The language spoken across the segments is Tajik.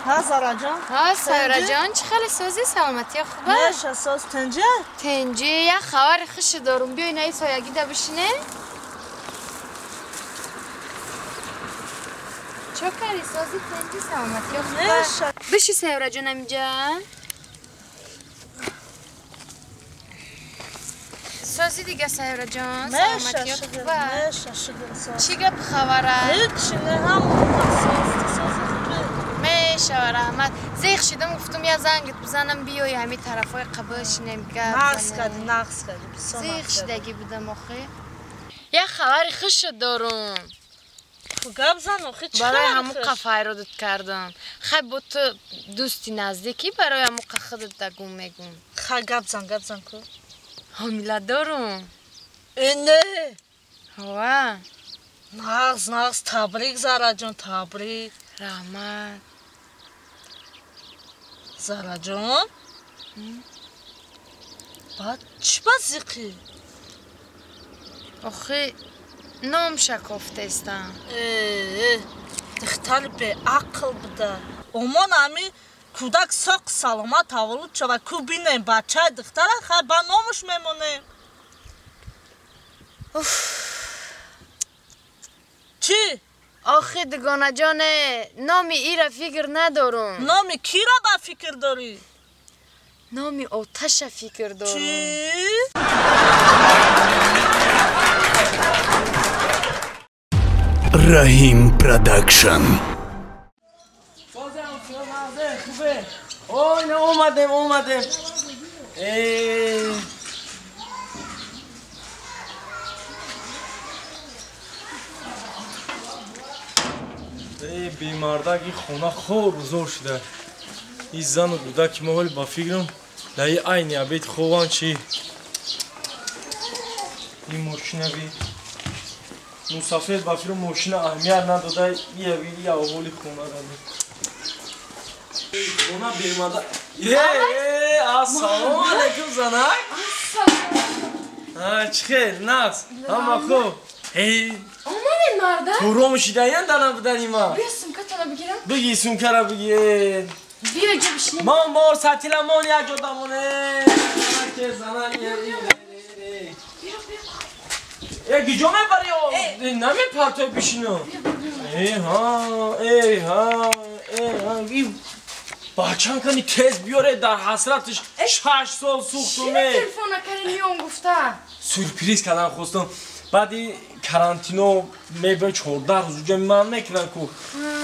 ها زارا جان. ها سارا جان چه خیلی سازی سلامتی خوبه؟ نه ساز تنجه؟ تنجه یه خبر خوش دارم بیای نه سایگی ده بشینه. چه کاری سازی تنجه سلامتی خوبه؟ بشی سارا جان اینجا. سازی دیگه سارا جان سلامتی خوبه؟ نه شکر. چی گپ خبره؟ هیچ نه هم سازی میشه رحمت زیخ شدم گفتم یه زنگت بزنم بیای همین طرفای قبل شینم گپ نقص کردی نقص کردی زیخ شدگی بودم آخه یه خبر خوش دارم گپ زن آخه چی برای همون قفای رو داد کردم خیلی با تو دوستی نزدیکی برای همون خودت دگم میگم خیلی گپ زن گپ زن کو حامله دارم نه ها نقص نقص تبریک زارا جان تبریک رحمت زارا جان بعد چی بازیقی؟ آخه نام شکافته استم دختر به عقل بوده امان همی کودک ساق سلامت تولد شود کو بینیم بچه دختر خیلی با نامش میمونیم چی؟ آخه دگانه جان نامی ای را فکر ندارم نامی کی را با فکر داری؟ نامی آتش فکر دارم چی؟ رحیم پروداکشن خوبه اوه نه اومدیم اومدیم ای بیماردک این خونه خور زور شده این زن و کودک ما ولی با فکرم در این عین عبید خوان چی این ماشینه بی مسافر با فکرم ماشین اهمیت نداده یه بی یه اول خونه داده خونه بیمارده یه السلام علیکم زنک ها چی خیر ناز همه خوب اومدین مرده؟ تو شیده‌این دارم بدنی ما بیا سمکه رو بگیرم بگی سمکه رو بگی بیا اینجا بشینیم ما مار سطیل مان یک جا دمونه که زنک بیا بیا گیجا میبری نمیپرتای بشینم ای ها ای ها ای ها بچه کنی تیز بیاره در حسرتش 6 سال سوختمه چی تلفن نکردی میام گفته سورپریز کردم خواستم بعدی карантино мебе 14 рӯз уҷа ман мекунам ку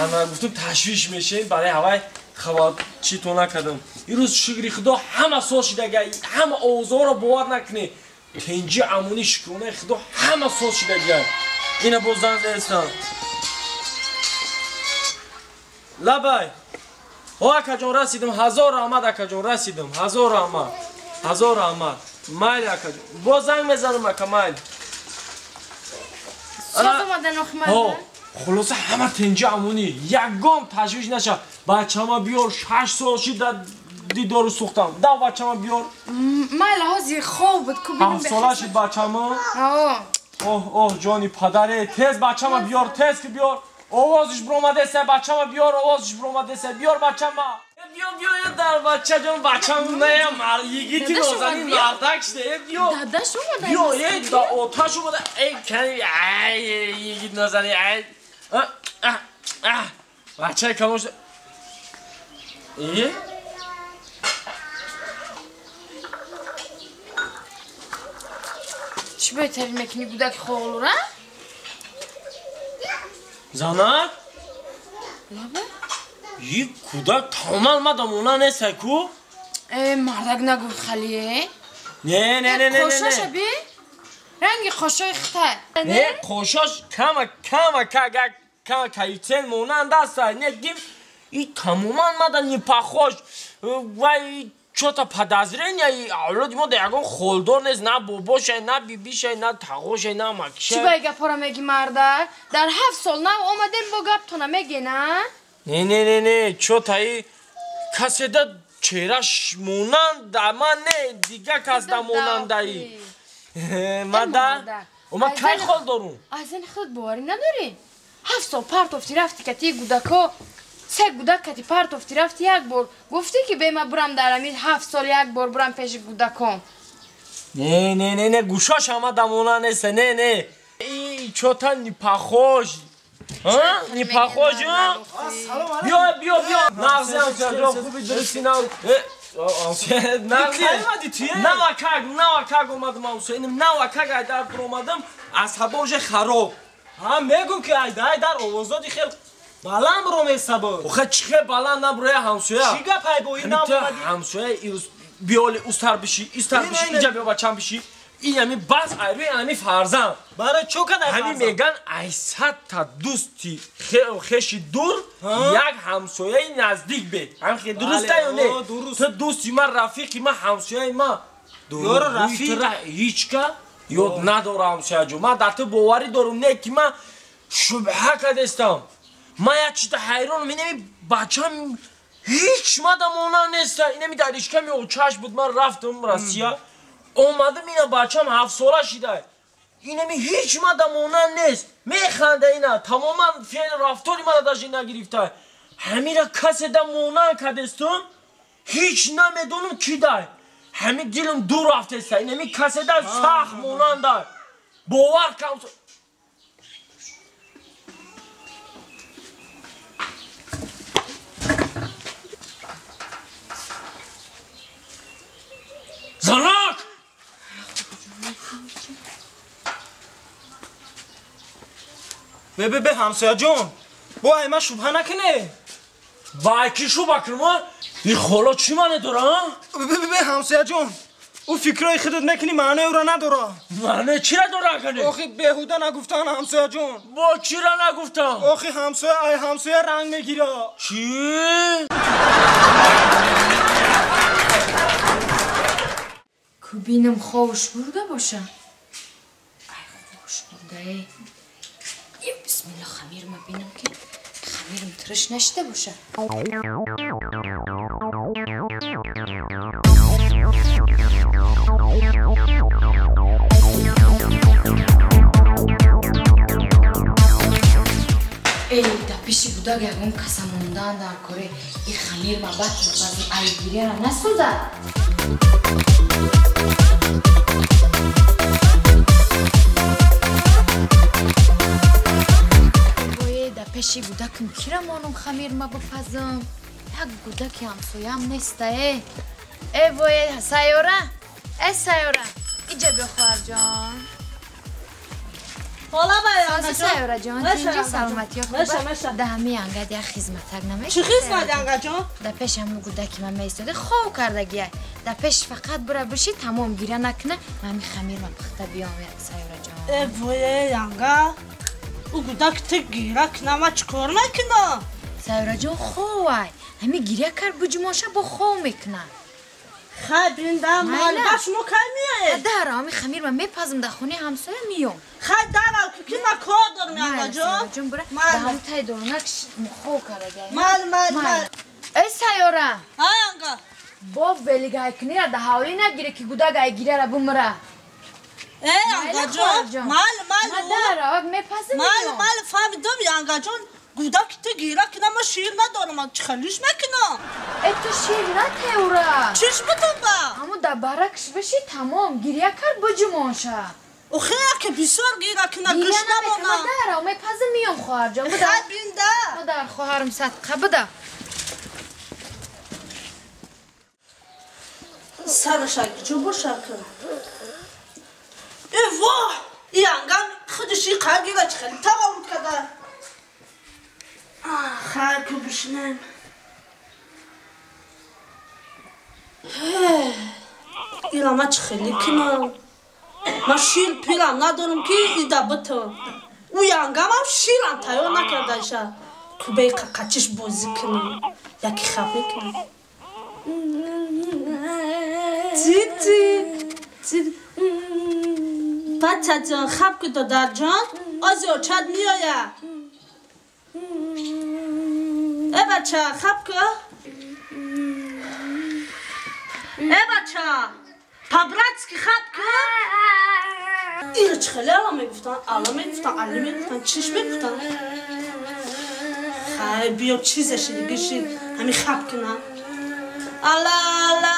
ана гуфтам ташвиш мешем барои ҳавай хабар чито накардам ирӯз шукри худо ҳама сол шидага ҳама овозҳоро бовар накунӣ тенҷи амони шукронаи худо ҳама сол шидага ина боз занг задистам лабай о акаҷон расидам ҳазор раҳмат акаҷон расидам ҳазор раҳмат ҳазор раҳмат майли акаҷон боз занг мезанам ака майли خلاصه همه تنجه امونی یکم تشویش نشه بچه‌ما بیار 6 سال شد دیدارو سوختم دا بچه‌ما بیار من لحاظی خواب بود کو ببینم 7 ساله شد بچه‌ما اوه اوه جانی پدره تیز بچه‌ما بیار تیز که بیار آوازش برآمده سه بچه‌ما بیار آوازش برآمده سه بیار بچه‌ما بیا بیا در بچه جان بچه‌م نه مر یگیتی نازنین مردک شده بیا داداش اومده بیا ای دا آتش اومده ای کنی ای یگیت نازنین ای بچه کموش ای چی بهتری میکنی بودک خوغلو را؟ زنک؟ لابه؟ یک کودک تمام مدام اونا نیست کو؟ مردک نگو خالیه؟ نه نه نه نه خوشاش بی؟ رنگ خوشای خطر نه خوشاش کم کم کم کایتن مونند است نه گیم ای تماما مدام не похож вай что-то подозрение авлоди мо да ягон холдор нест на бобоше на бибише на тағоше на макше чӣ ба гапҳоро мегӣ мардак дар 7 сол нав омадем бо гаптона мегӣ на не не не не чё-то и касе да чеҳраш монанд да ман не дига кас да монандаи мада ма кай хол дорум аз ин худ боварӣ надорӣ 7 сол партофти рафти кати гудако Се гудак кати партофти рафти як бор. Гуфтӣ ки бе ма бурам дар ами 7 сол як бор бурам пеши гудакон. Не, не, не, не, гӯшаш ҳама дамона нест, не, не. И чё-то не похож. А? Не похож, а? Биё, биё, биё. Нағзи ҳамсояҷон, хуби дурусти нав. Нағзи. Навакак, навакак омадам ҳамсоя. Навакак айдар омадам, асабо уже хароб. Ҳа, мегум ки айдар овоздоди хел баланд ро месабо. Охе чӣ хел баланд наброя ҳамсоя? Чӣ гап ай бо ин намомадӣ? Ҳамсоя биёли устар биши, истар биши, инҷа биё бачам биши. Ин ҳами бас айрӯи ҳами фарзанд. Барои чӣ кадай фарзанд? Ҳами меган ай 100 та дӯсти хеши дур як ҳамсояи наздик бе. Ҳам хе дуруста ё не? Ту дӯсти ман, рафиқи ман, ҳамсояи ман. Ёро рафиқ ҳечка ёд надора ҳамсояҷон. Ман дар ту боварӣ дорум, не ки ман шубҳа кардестам. Ман як чиза ҳайронам, инами бачам ҳеч мадамона неста. Инами дар ишками очаш буд, ман рафтам Россия. Омадам ина бачам 7 сола шида. Инами ҳеч мадамона нест. Механда ина, тамоман феъл рафтори мана даже нагирифта. Ҳамира касе да монан кардестум, ҳеч намедонам ки дай. Ҳами дилам дур рафтеста. Инами касе да сахт монанда. Бовар кам. Занак! Бе, бе, бе, ҳамсояҷон, бо ай ман шубҳа накунӣ. Вай ки шубҳа кунам, а? Ин ҳоло чӣ маъне дора, а? Бе, бе, бе, ҳамсояҷон, ӯ фикрҳои худат мекунӣ, маънои ӯро надора. Маънои чиро дора, акане? Охи беҳуда нагуфтан, ҳамсояҷон. Бо чиро нагуфтам? Охи ҳамсоя ай ҳамсоя ранг мегира. Чӣ? Кубинам ховуш бурда боша. Ай ховуш бурда, эй. Ё бисмилла, хамирма бинам ки хамирам тириш нашида боша. Эй, да пеши гудак ягон каса мондан дар коре. И хамирма бад базм ай гиряра насӯзад. Пеши гудакам кира монум хамирма бипазам? Як гудаки ҳамсоям неста, э. Э вое сайёра, э сайёра, иҷа биё хоҳарҷон. Ҳола ба янгаҷон. Сайёраҷон, инҷа саломатиё хуб. Да ҳами янгад як хизматак намекунӣ? Чӣ хизмат янгаҷон? Да пеш ҳамун гудаки ман меистода хов кардагия. Да пеш фақат бура биши, тамом гиря накуна, ман ҳами хамирма пухта биём, сайёраҷон. Э вое янга. Ӯ гудак ту гиря кунам, ман чӣ кор мекунам? Сайёраҷон ховай. Ҳами гиря кард буҷумоша бо хов мекунад. Хай бинда, ман ба шумо кай меоед? Дар ҳами хамирма мепазм дар хонаи ҳамсоя миём. Хай дарав ки ман кор дорам янгаҷон. Сайёраҷон бура дар ҳам тай дорунак хов кардагия. Мал, мал, мал. Эй сайёра. Ҳа янга. Бо велигайкунира дар ҳавлӣ нагире ки гудак ай гиряра бумра. Э янгаҷон, мал, мал. Дарав мепазм. Мал, мал, фаҳмидам янгаҷон. Гудак ту гиря кунам, ман шир надорам, ман чӣ хелиш мекунам? Э ту шир натеура. Чиш бутам ба? Ҳаму дар баракш биши тамом, гиря кард буҷумонша. Охе яке бисёр гиря куна, гӯш намонам. Дарав мепазм миём хоҳарҷон. Буда. Хай бинда. Буда хоҳарам садқа буда. Сараш ҷо боша ки. Э воҳ! Янгам худаш и қагира чӣ хеле таваллуд карда. Хай ку бишинем. Ира ма чӣ хеле кунам? Ман шир пирам надорам ки ида битам. Ӯ янгамам ширам тайёр накардаиша. Кубеи қақачиш бозӣ кунам. Яки хаб мекунам. Тити, тити. Бачаҷон, хаб ку додарҷон, ози очад меояд. Э бача, хаб ку. Э бача, по-братски хаб ку. Ира чӣ хеле ала мегуфтан, ала мегуфтан, али мегуфтан, чиш мегуфтан. Хай биё чизаши дигаши ҳами хаб кунам. Ала ла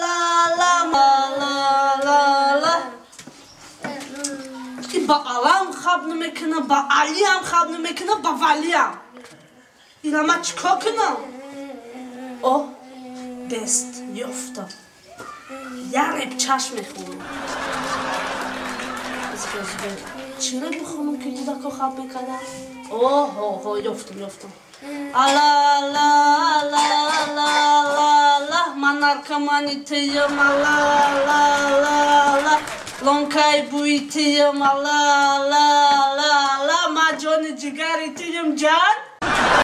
ла ла ла ла ла. Ки ба алам хаб намекунам, ба алиам хаб намекунам, ба валиам. Ила ма чикор кунам? О, дест ёфтам. Як реп чашм мехӯрам. Чиро бихонам ки кӯдако хаб мекардам? Оҳо, ёфтам, ёфтам. Ала ла ла ла ла ла, ман наркомани тиям, ала ла ла ла, лонкаи бӯи тиям, ала ла ла ла, ман ҷони ҷигари тиям, ҷан.